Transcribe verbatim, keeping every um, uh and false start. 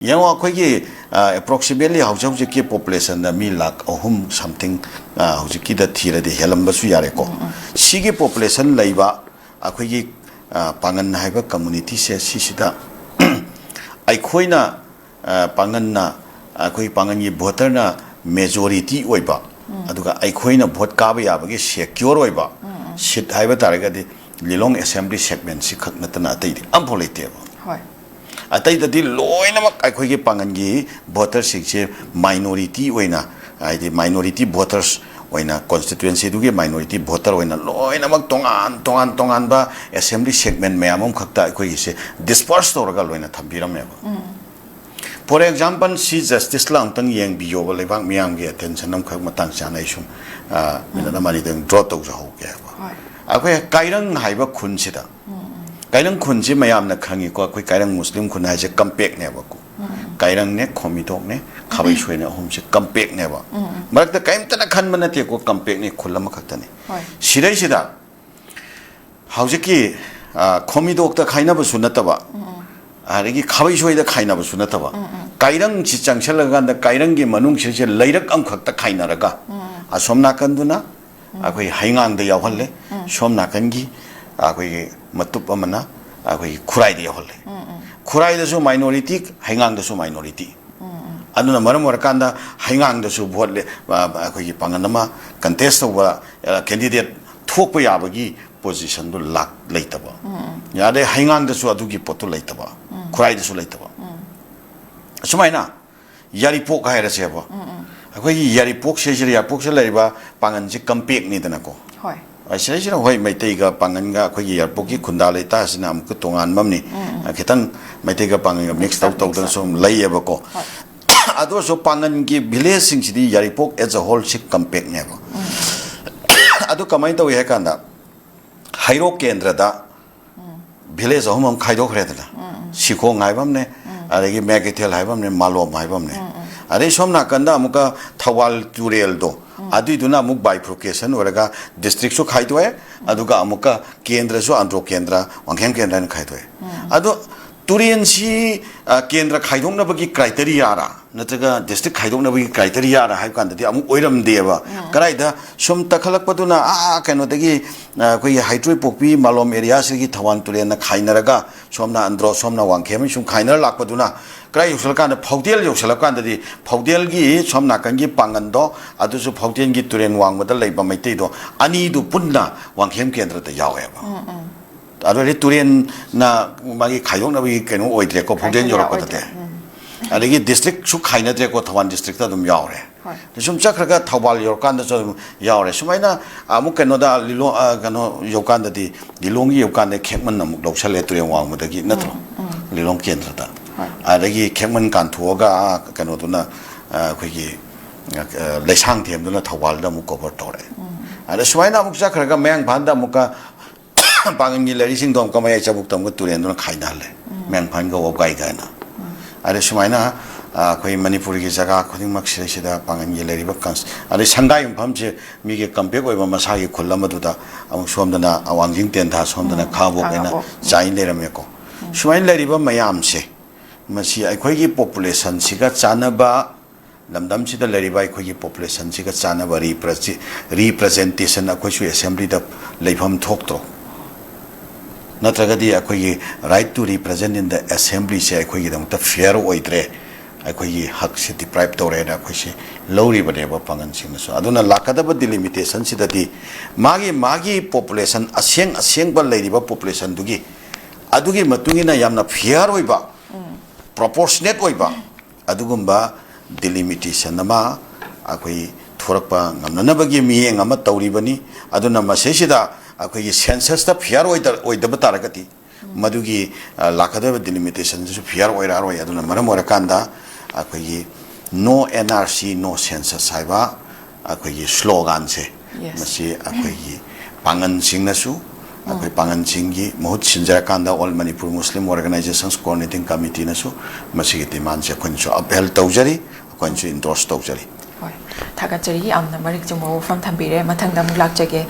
ꯌꯦꯡꯉꯣ, ꯑꯩꯈꯣꯏꯒꯤ ꯑꯦꯄ꯭ꯔꯣꯛꯁꯤꯃꯦꯠꯂꯤ ꯍꯧꯖꯤꯛ ꯍꯧꯖꯤꯛꯀꯤ ꯄꯣꯄꯨꯂꯦꯁꯟꯗ ꯃꯤ ꯂꯥꯈ ꯑꯍꯨꯝ ꯁꯝꯊꯤꯡ ꯍꯧꯖꯤꯛꯀꯤꯗ ꯊꯤꯔꯗꯤ ꯍꯦꯜꯂꯝꯕꯁꯨ ꯌꯥꯔꯦꯀꯣ꯫ ꯁꯤꯒꯤ ꯄꯣꯄꯨꯂꯦꯁꯟ ꯂꯩꯕ ꯑꯩꯈꯣꯏꯒꯤ ꯄꯥꯉꯟ ꯍꯥꯏꯕ ꯀꯝꯃꯨꯅꯤꯇꯤꯁꯦ ꯁꯤꯁꯤꯗ ꯑꯩꯈꯣꯏꯅ ꯄꯥꯉꯟꯅ, ꯑꯩꯈꯣꯏ ꯄꯥꯉꯟꯒꯤ ꯚꯣꯇꯔꯅ ꯃꯦꯖꯣꯔꯤꯇꯤ ꯑꯣꯏꯕ, ꯑꯗꯨꯒ ꯑꯩꯈꯣꯏꯅ ꯚꯣꯠ ꯀꯥꯕ ꯌꯥꯕꯒꯤ ꯁꯦꯀ꯭ꯌꯣꯔ ꯑꯣꯏꯕ ꯁꯤꯠ ꯍꯥꯏꯕ ꯇꯥꯔꯒꯗꯤ ꯂꯤꯂꯣꯡ ꯑꯦꯁꯦꯝꯕ꯭ꯂꯤ ꯁꯦꯒꯃꯦꯟꯁꯤ ꯈꯛ ꯅꯠꯇꯅ ꯑꯇꯩꯗꯤ ꯑꯝꯐꯥꯎ ꯂꯩꯇꯦꯕ꯫ ꯍꯣꯏ꯫ ꯑꯇꯩꯗꯗꯤ ꯂꯣꯏꯅꯃꯛ ꯑꯩꯈꯣꯏꯒꯤ ꯄꯥꯉꯟꯒꯤ ꯚꯣꯇꯔꯁꯤꯡꯁꯦ ꯃꯥꯏꯅꯣꯔꯤꯇꯤ ꯑꯣꯏꯅ, ꯍꯥꯏꯗꯤ ꯃꯥꯏꯅꯣꯔꯤꯇꯤ ꯚꯣꯇꯔꯁ ꯑꯣꯏꯅ, ꯀꯣꯟꯁꯇꯤꯇ꯭ꯋꯦꯟꯁꯤꯗꯨꯒꯤ ꯃꯥꯏꯅꯣꯔꯤꯇꯤ ꯚꯣꯇꯔ ꯑꯣꯏꯅ ꯂꯣꯏꯅꯃꯛ ꯇꯣꯉꯥꯟ ꯇꯣꯉꯥꯟ ꯇꯣꯉꯥꯟꯕ ꯑꯦꯁꯦꯝꯕ꯭ꯂꯤ ꯁꯦꯒꯃꯦꯟ ꯃꯌꯥꯝ ꯑꯃꯈꯛꯇ ꯑꯩꯈꯣꯏꯒꯤꯁꯦ ꯗꯤꯁꯄꯔꯁ ꯇꯧꯔꯒ ꯂꯣꯏꯅ ꯊꯝꯕꯤꯔꯝꯃꯦꯕ꯫ ꯐꯣꯔ ꯑꯦꯛꯖꯥꯝꯄꯜ, ꯁꯤ ꯖꯁꯇꯤꯁ ꯂꯥꯡꯇꯪ ꯌꯦꯡꯕꯤꯌꯣꯕ, ꯂꯩꯕꯥꯛ ꯃꯤꯌꯥꯝꯒꯤ ꯑꯦꯇꯦꯟꯁꯟ ꯑꯃꯈꯛ ꯃꯇꯥꯡ ꯆꯥꯅ ꯑꯩ ꯁꯨꯝ ꯃꯤꯅꯠ ꯑꯃ ꯑꯅꯤꯗꯪ ꯗ꯭ꯔꯣ ꯇꯧꯖꯍꯧꯒꯦ ꯍꯥꯏꯕ꯫ ꯍꯣꯏ꯫ ꯑꯩꯈꯣꯏ ꯀꯥꯏꯔꯪ ꯍꯥꯏꯕ ꯈꯨꯟꯁꯤꯗ, ꯀꯥꯏꯔꯪ ꯈꯨꯟꯁꯤ ꯃꯌꯥꯝꯅ ꯈꯪꯉꯤꯀꯣ, ꯑꯩꯈꯣꯏ ꯀꯥꯏꯔꯪ ꯃꯨꯁꯂꯤꯝ ꯈꯨꯟ ꯍꯥꯏꯁꯦ ꯀꯝꯄꯦꯛꯅꯦꯕꯀꯣ꯫ ꯀꯥꯏꯔꯪꯅꯦ, ꯈꯣꯃꯤꯗꯣꯛꯅꯦ, ꯈꯥꯕꯩꯁꯣꯏꯅꯦ, ꯑꯍꯨꯝꯁꯦ ꯀꯝꯄꯦꯛꯅꯦꯕ꯫ ꯃꯔꯛꯇ ꯀꯔꯤꯝꯇꯅ ꯈꯟꯕ ꯅꯠꯇꯦꯀꯣ, ꯀꯝꯄꯦꯛꯅꯦ, ꯈꯨꯜ ꯑꯃꯈꯛꯇꯅꯤ꯫ ꯍꯣꯏ꯫ ꯁꯤꯗꯩꯁꯤꯗ ꯍꯧꯖꯤꯛꯀꯤ ꯈꯣꯃꯤꯗꯣꯛꯇ ꯈꯥꯏꯅꯕꯁꯨ ꯅꯠꯇꯕ, ꯑꯗꯒꯤ ꯈꯥꯕꯩꯁꯣꯏꯗ ꯈꯥꯏꯅꯕꯁꯨ ꯅꯠꯇꯕ, ꯀꯥꯏꯔꯪꯁꯤ ꯆꯪꯁꯤꯜꯂꯀꯥꯟꯗ ꯀꯥꯏꯔꯪꯒꯤ ꯃꯅꯨꯡꯁꯤꯁꯦ ꯂꯩꯔꯛ ꯑꯃꯈꯛꯇ ꯈꯥꯏꯅꯔꯒ, ꯑꯁꯣꯝ ꯅꯥꯀꯟꯗꯨꯅ ꯑꯩꯈꯣꯏ ꯍꯩꯉꯥꯡꯗ ꯌꯥꯎꯍꯜꯂꯦ, ꯁꯣꯝ ꯅꯥꯀꯟꯒꯤ ꯑꯩꯈꯣꯏꯒꯤ ꯃꯇꯨꯞ ꯑꯃꯅ ꯑꯩꯈꯣꯏꯒꯤ ꯈꯨꯔꯥꯏꯗ ꯌꯥꯎꯍꯜꯂꯦ꯫ ꯈꯨꯔꯥꯏꯗꯁꯨ ꯃꯥꯏꯅꯣꯔꯤꯇꯤ, ꯍꯩꯉꯥꯡꯗꯁꯨ ꯃꯥꯏꯅꯣꯔꯤꯇꯤ꯫ ꯑꯗꯨꯅ ꯃꯔꯝ ꯑꯣꯏꯔꯀꯥꯟꯗ ꯍꯩꯉꯥꯡꯗꯁꯨ ꯚꯣꯠ ꯂꯦ-, ꯑ, ꯑꯩꯈꯣꯏꯒꯤ ꯄꯥꯡꯒꯜ ꯑꯃ ꯀꯟꯇꯦꯁ ꯇꯧꯕ, ꯑ, ꯀꯦꯟꯗꯤꯗꯦꯠ ꯊꯣꯛꯄ ꯌꯥꯕꯒꯤ ꯄꯣꯖꯤꯁꯟꯗꯨ ꯂꯥꯛ-, ꯂꯩꯇꯕ꯫ ꯑꯗꯩ ꯍꯩꯉꯥꯡꯗꯁꯨ ꯑꯗꯨꯒꯤ ꯄꯣꯠꯇꯨ ꯂꯩꯇꯕ, ꯈꯨꯔꯥꯏꯗꯁꯨ ꯂꯩꯇꯕ꯫ ꯑꯁꯨꯃꯥꯏꯅ ꯌꯥꯔꯤꯄꯣꯛ ꯍꯥꯏꯔꯁꯦꯕ꯫ ꯑꯩꯈꯣꯏꯒꯤ ꯌꯥꯔꯤꯄꯣꯛꯁꯦ, ꯁꯤꯗ ꯌꯥꯔꯤꯄꯣꯛꯁꯤꯗ ꯂꯩꯔꯤꯕ ꯄꯥꯡꯒꯜꯁꯦ ꯀꯝꯄꯦꯛꯅꯤꯗꯅꯀꯣ꯫ ꯍꯣꯏ꯫ ꯑ, ꯁꯤꯗꯩꯁꯤꯗ ꯍꯣꯏ, ꯃꯩꯇꯩꯒ ꯄꯥꯡꯒꯜꯒ ꯑꯩꯈꯣꯏꯒꯤ ꯌꯥꯔꯤꯄꯣꯛꯀꯤ ꯈꯨꯟꯗꯥ ꯂꯩꯇꯥꯁꯤꯅ ꯑꯃꯨꯛꯀ ꯇꯣꯉꯥꯟꯕ ꯑꯃꯅꯤ꯫ ꯑ, ꯈꯤꯇꯪ ꯃꯩꯇꯩꯒ ꯄꯥꯡꯒꯜꯒ ꯃꯤꯛꯁ ꯇꯧ ꯇꯧꯗꯅ ꯁꯨꯝ ꯂꯩꯌꯦꯕꯀꯣ꯫ ꯑꯗꯨ ꯑꯣꯏꯔꯁꯨ ꯄꯥꯡꯒꯜꯒꯤ ꯚꯤꯂꯦꯖꯁꯤꯡꯁꯤꯗꯤ ꯌꯥꯔꯤꯄꯣꯛ as a whole ꯁꯤ ꯀꯝꯄꯦꯛꯅꯦꯕ꯫ ꯑꯗꯨ ꯀꯃꯥꯏꯅ ꯇꯧꯏ ꯍꯥꯏ ꯀꯥꯟꯗ, ꯍꯩꯔꯣꯛ ꯀꯦꯟꯗ꯭ꯔꯗ ꯚꯤꯂꯦꯖ ꯑꯍꯨꯝ ꯑꯃ ꯈꯥꯏꯗꯣꯛꯈ꯭ꯔꯦꯗꯅ, ꯁꯤꯈꯣꯡ ꯍꯥꯏꯕ ꯑꯃꯅꯦ, ꯑꯗꯒꯤ ꯃꯌꯥꯏ ꯀꯩꯊꯦꯜ ꯍꯥꯏꯕ ꯑꯃꯅꯦ, ꯃꯥꯂꯣꯝ ꯍꯥꯏꯕ ꯑꯃꯅꯦ, ꯑꯗꯩ ꯁꯣꯝ ꯅꯥꯀꯟꯗ ꯑꯃꯨꯛꯀ ꯊꯧꯕꯥꯜ ꯇꯨꯔꯦꯜꯗꯣ, ꯑꯗꯨꯏꯗꯨꯅ ꯑꯃꯨꯛ ꯕꯥꯏꯐ꯭ꯔꯨꯀꯦꯁꯟ ꯑꯣꯏꯔꯒ ꯗꯤꯁꯇ꯭ꯔꯤꯛꯁꯨ ꯈꯥꯏꯗꯣꯛꯑꯦ, ꯑꯗꯨꯒ ꯑꯃꯨꯛꯀ ꯀꯦꯟꯗ꯭ꯔꯁꯨ, ꯑꯟꯗ꯭ꯔꯣ ꯀꯦꯟꯗ꯭ꯔ, ꯋꯥꯡꯈꯦꯝ ꯀꯦꯟꯗ꯭ꯔ ꯍꯥꯏꯅ ꯈꯥꯏꯗꯣꯛꯑꯦ꯫ ꯑꯗꯣ ꯇꯨꯔꯦꯟꯁꯤ, ꯑ, ꯀꯦꯟꯗ꯭ꯔ ꯈꯥꯏꯗꯣꯛꯅꯕꯒꯤ ꯀ꯭ꯔꯥꯏꯇꯦꯔꯤꯌꯥꯔ ꯅꯠꯇ꯭ꯔꯒ ꯗꯤꯁꯇ꯭ꯔꯤꯛ ꯈꯥꯏꯗꯣꯛꯅꯕꯒꯤ ꯀ꯭ꯔꯥꯏꯇꯦꯔꯤꯌꯥꯔ ꯍꯥꯏꯕ ꯀꯥꯟꯗꯗꯤ ꯑꯃꯨꯛ ꯑꯣꯏꯔꯝꯗꯦꯕ꯫ ꯀꯗꯥꯏꯗ ꯁꯨꯝ ꯇꯛꯈꯠꯂꯛꯄꯗꯨꯅ, ꯑꯥ, ꯀꯩꯅꯣꯗꯒꯤ, ꯑ, ꯑꯩꯈꯣꯏꯒꯤ ꯍꯩꯇ꯭ꯔꯣꯏꯄꯣꯛꯄꯤ ꯃꯥꯂꯣꯝ ꯑꯦꯔꯤꯌꯥꯁꯤꯒꯤ ꯊꯧꯕꯥꯜ ꯇꯨꯔꯦꯜꯅ ꯈꯥꯏꯅꯔꯒ ꯁꯣꯝꯅ ꯑꯟꯗ꯭ꯔꯣ, ꯁꯣꯝꯅ ꯋꯥꯡꯈꯦꯝ, ꯁꯨꯝ ꯈꯥꯏꯅꯔ ꯂꯥꯛꯄꯗꯨꯅ ꯀꯗꯥꯏ ꯌꯧꯁꯜꯂꯀꯥꯟꯗ, ꯐꯧꯗꯦꯜ ꯌꯧꯁꯜꯂꯀꯥꯟꯗꯗꯤ, ꯐꯧꯗꯦꯜꯒꯤ ꯁꯣꯝ ꯅꯥꯀꯟꯒꯤ ꯄꯥꯡꯒꯟꯗꯣ, ꯑꯗꯨꯁꯨ ꯐꯧꯗꯦꯜꯒꯤ ꯇꯨꯔꯦꯜ ꯋꯥꯡꯃꯗ ꯂꯩꯕ ꯃꯩꯇꯩꯗꯣ, ꯑꯅꯤꯗꯨ ꯄꯨꯟꯅ ꯋꯥꯡꯈꯦꯝ ꯀꯦꯟꯗ꯭ꯔꯗ ꯌꯥꯎꯋꯦꯕ꯫ ꯑꯗꯨꯗꯤ ꯇꯨꯔꯦꯜꯅ ꯃꯥꯒꯤ ꯈꯥꯏꯗꯣꯛꯅꯕꯒꯤ ꯀꯩꯅꯣ ꯑꯣꯏꯗ꯭ꯔꯦꯀꯣ, ꯐꯧꯗꯦꯜ ꯀ꯭ꯔꯥꯏꯇꯦꯔꯤꯌꯥ ꯌꯧꯔꯛꯄꯗꯗꯤ꯫ ꯑꯣꯏꯗ꯭ꯔꯦ꯫ ꯎꯝ꯫ ꯑꯗꯒꯤ ꯗꯤꯁꯇ꯭ꯔꯤꯛꯁꯨ ꯈꯥꯏꯅꯗ꯭ꯔꯦꯀꯣ, ꯊꯧꯕꯥꯜ ꯗꯤꯁꯇ꯭ꯔꯤꯛꯇ ꯑꯗꯨꯝ ꯌꯥꯎꯔꯦ꯫ ꯍꯣꯏ꯫ ꯁꯨꯝ ꯆꯠꯈ꯭ꯔꯒ ꯊꯧꯕꯥꯜ ꯌꯧꯔꯀꯥꯟꯗꯁꯨ ꯑꯗꯨꯝ ꯌꯥꯎꯔꯦ꯫ ꯁꯨꯃꯥꯏꯅ ꯑꯃꯨꯛ ꯀꯩꯅꯣꯗ, ꯂꯤꯂꯣꯡ, ꯑ, ꯀꯩꯅꯣ ꯌꯧꯀꯥꯟꯗꯗꯤ, ꯂꯤꯂꯣꯡꯒꯤ ꯌꯧꯀꯥꯟꯗ ꯈꯦꯛꯃꯟ ꯑꯃꯨꯛ ꯂꯧꯁꯜꯂꯦ ꯇꯨꯔꯦꯜ ꯋꯥꯡꯃꯗꯒꯤ, ꯅꯠꯇ꯭ꯔꯣ? ꯎꯝ, ꯎꯝ꯫ ꯂꯤꯂꯣꯡ ꯀꯦꯟꯗ꯭ꯔꯗ꯫ ꯍꯣꯏ꯫ ꯑꯗꯒꯤ ꯈꯦꯛꯃꯟ ꯀꯥꯟꯊꯣꯛꯑꯒ, ꯑ, ꯀꯩꯅꯣꯗꯨꯅ, ꯑ, ꯑꯩꯈꯣꯏꯒꯤ, ꯑ, ꯂꯩꯁꯥꯡꯊꯦꯝꯗꯨꯅ ꯊꯧꯕꯥꯜꯗ ꯑꯃꯨꯛ ꯀꯣꯚꯔ ꯇꯧꯔꯦ꯫ ꯎꯝ꯫ ꯑꯗ ꯁꯨꯃꯥꯏꯅ ꯑꯃꯨꯛ ꯆꯠꯈ꯭ꯔꯒ ꯃꯌꯥꯡꯐꯥꯟꯗ ꯑꯃꯨꯛꯀ ꯄꯥꯡꯒꯟꯒꯤ ꯂꯩꯔꯤꯁꯤꯡꯗꯣ ꯑꯃꯨꯛꯀ ꯃꯌꯥꯏ ꯆꯕꯨꯛꯇ ꯑꯃꯨꯛꯀ ꯇꯨꯔꯦꯜꯗꯨꯅ ꯈꯥꯏꯅꯍꯜꯂꯦ꯫ ꯎꯝ꯫ ꯃꯌꯥꯡꯐꯥꯟꯒ ꯋꯥꯕꯒꯥꯏ ꯀꯥꯏꯅ꯫ ꯎꯝ꯫ ꯑꯗ ꯁꯨꯃꯥꯏꯅ, ꯑ, ꯑꯩꯈꯣꯏ ꯃꯅꯤꯄꯨꯔꯒꯤ ꯖꯒꯥ ꯈꯨꯗꯤꯡꯃꯛꯁꯤꯗꯩꯁꯤꯗ ꯄꯥꯡꯒꯟꯒꯤ ꯂꯩꯔꯤꯕ ꯀꯟꯁ-, ꯑꯗꯩ ꯁꯪꯒꯥꯏ ꯌꯨꯝꯐꯝꯁꯦ ꯃꯤꯒꯤ ꯀꯝꯄꯦꯛ ꯑꯣꯏꯕ ꯃꯁꯥꯒꯤ ꯈꯨꯜ ꯑꯃꯗꯨꯗ ꯑꯃꯨꯛ ꯁꯣꯝꯗꯅ ꯋꯥꯡꯖꯤꯡ ꯇꯦꯟꯊꯥ, ꯁꯣꯝꯗꯅ ꯎꯝ, ꯈꯥꯉꯕꯣꯛ ꯍꯥꯏꯅ ꯈꯥꯉꯕꯣꯛ꯫ ꯎꯝ꯫ ꯆꯥꯏ ꯂꯩꯔꯝꯃꯦꯀꯣ꯫ ꯎꯝ꯫ ꯁꯨꯃꯥꯏꯅ ꯂꯩꯔꯤꯕ ꯃꯌꯥꯝꯁꯦ, ꯃꯁꯤ ꯑꯩꯈꯣꯏꯒꯤ ꯄꯣꯄꯨꯂꯦꯁꯟꯁꯤꯒ ꯆꯥꯟꯅꯕ, ꯂꯝꯗꯝꯁꯤꯗ ꯂꯩꯔꯤꯕ ꯑꯩꯈꯣꯏꯒꯤ ꯄꯣꯄꯨꯂꯦꯁꯟꯁꯤꯒ ꯆꯥꯟꯅꯕ ꯔꯤꯄ꯭ꯔꯖꯤ-, ꯔꯤꯄ꯭ꯔꯖꯦꯟꯇꯦꯁꯟ ꯑꯩꯈꯣꯏꯁꯨ ꯑꯦꯁꯦꯝꯕ꯭ꯂꯤꯗ ꯂꯩꯐꯝ ꯊꯣꯛꯇ꯭ꯔꯣ? ꯅꯠꯇ꯭ꯔꯒꯗꯤ ꯑꯩꯈꯣꯏꯒꯤ right to represent in the assemblyꯁꯦ ꯑꯩꯈꯣꯏꯒꯤꯗꯃꯛꯇ ꯐꯤꯌꯔ ꯑꯣꯏꯗ꯭ꯔꯦ, ꯑꯩꯈꯣꯏꯒꯤ ꯍꯛꯁꯦ ꯗꯤꯄ꯭ꯔꯥꯏꯞ ꯇꯧꯔꯦꯅ ꯑꯩꯈꯣꯏꯁꯦ ꯂꯧꯔꯤꯕꯅꯦꯕ ꯄꯥꯡꯒꯟꯁꯤꯡꯅꯁꯨ꯫ ꯑꯗꯨꯅ ꯂꯥꯛꯀꯗꯕ ꯗꯤꯂꯤꯃꯤꯇꯦꯁꯟꯁꯤꯗꯗꯤ ꯃꯥꯒꯤ, ꯃꯥꯒꯤ ꯄꯣꯄꯨꯂꯦꯁꯟ, ꯑꯁꯦꯡ ꯑꯁꯦꯡꯕ ꯂꯩꯔꯤꯕ ꯄꯣꯄꯨꯂꯦꯁꯟꯗꯨꯒꯤ, ꯑꯗꯨꯒꯤ ꯃꯇꯨꯡ ꯏꯟꯅ ꯌꯥꯝꯅ ꯐꯤꯌꯔ ꯑꯣꯏꯕ, ꯎꯝ꯫ ꯄ꯭ꯔꯣꯄꯣꯔꯁꯅꯦꯠ ꯑꯣꯏꯕ ꯑꯗꯨꯒꯨꯝꯕ ꯗꯤꯂꯤꯃꯤꯇꯦꯁꯟ ꯑꯃ ꯑꯩꯈꯣꯏ ꯊꯣꯔꯛꯄ ꯉꯝꯅꯅꯕꯒꯤ ꯃꯤꯠꯌꯦꯡ ꯑꯃ ꯇꯧꯔꯤꯕꯅꯤ꯫ ꯑꯗꯨꯅ ꯃꯁꯤꯁꯤꯗ ꯑꯩꯈꯣꯏꯒꯤ ꯁꯦꯟꯁꯁꯇ ꯐꯤꯌꯔ ꯑꯣꯏꯗ-, ꯑꯣꯏꯗꯕ ꯇꯥꯔꯒꯗꯤ, ꯎꯝ꯫ ꯃꯗꯨꯒꯤ, ꯑ, ꯂꯥꯛꯀꯗꯧꯔꯤꯕ ꯗꯤꯂꯤꯃꯤꯇꯦꯁꯟꯗꯨꯁꯨ ꯐꯤꯌꯔ ꯑꯣꯏꯔꯛꯑꯔꯣꯏ꯫ ꯑꯗꯨꯅ ꯃꯔꯝ ꯑꯣꯏꯔꯀꯥꯟꯗ ꯑꯩꯈꯣꯏꯒꯤ "No N R C, no census" ꯍꯥꯏꯕ ꯑꯩꯈꯣꯏꯒꯤ ꯁ꯭ꯂꯣꯒꯥꯟꯁꯦ, yes, ꯃꯁꯤ ꯑꯩꯈꯣꯏꯒꯤ ꯄꯥꯡꯒꯟꯁꯤꯡꯅꯁꯨ, ꯑꯩꯈꯣꯏ ꯎꯝ꯫ ꯄꯥꯡꯒꯟꯁꯤꯡꯒꯤ ꯃꯍꯨꯠ ꯁꯤꯟꯖꯔꯀꯥꯟꯗ All Manipur Muslim Organizations Coordinating Committeeꯅꯁꯨ ꯃꯁꯤꯒꯤ ꯗꯤꯃꯥꯟꯁꯦ ꯑꯩꯈꯣꯏꯅꯁꯨ ꯑꯞꯍꯦꯜ ꯇꯧꯖꯔꯤ, ꯑꯩꯈꯣꯏꯅꯁꯨ ꯏꯟꯗꯣꯔꯁ ꯇꯧꯖꯔꯤ꯫ ꯍꯣꯏ, ꯊꯥꯒꯠꯆꯔꯤ꯫ ꯌꯥꯝꯅ ꯃꯔꯤꯛ ꯆꯨꯝꯕ ꯋꯥꯐꯝ ꯊꯝꯕꯤꯔꯦ꯫ ꯃꯊꯪꯗ ꯑꯃꯨꯛ ꯂꯥꯛꯆꯒꯦ꯫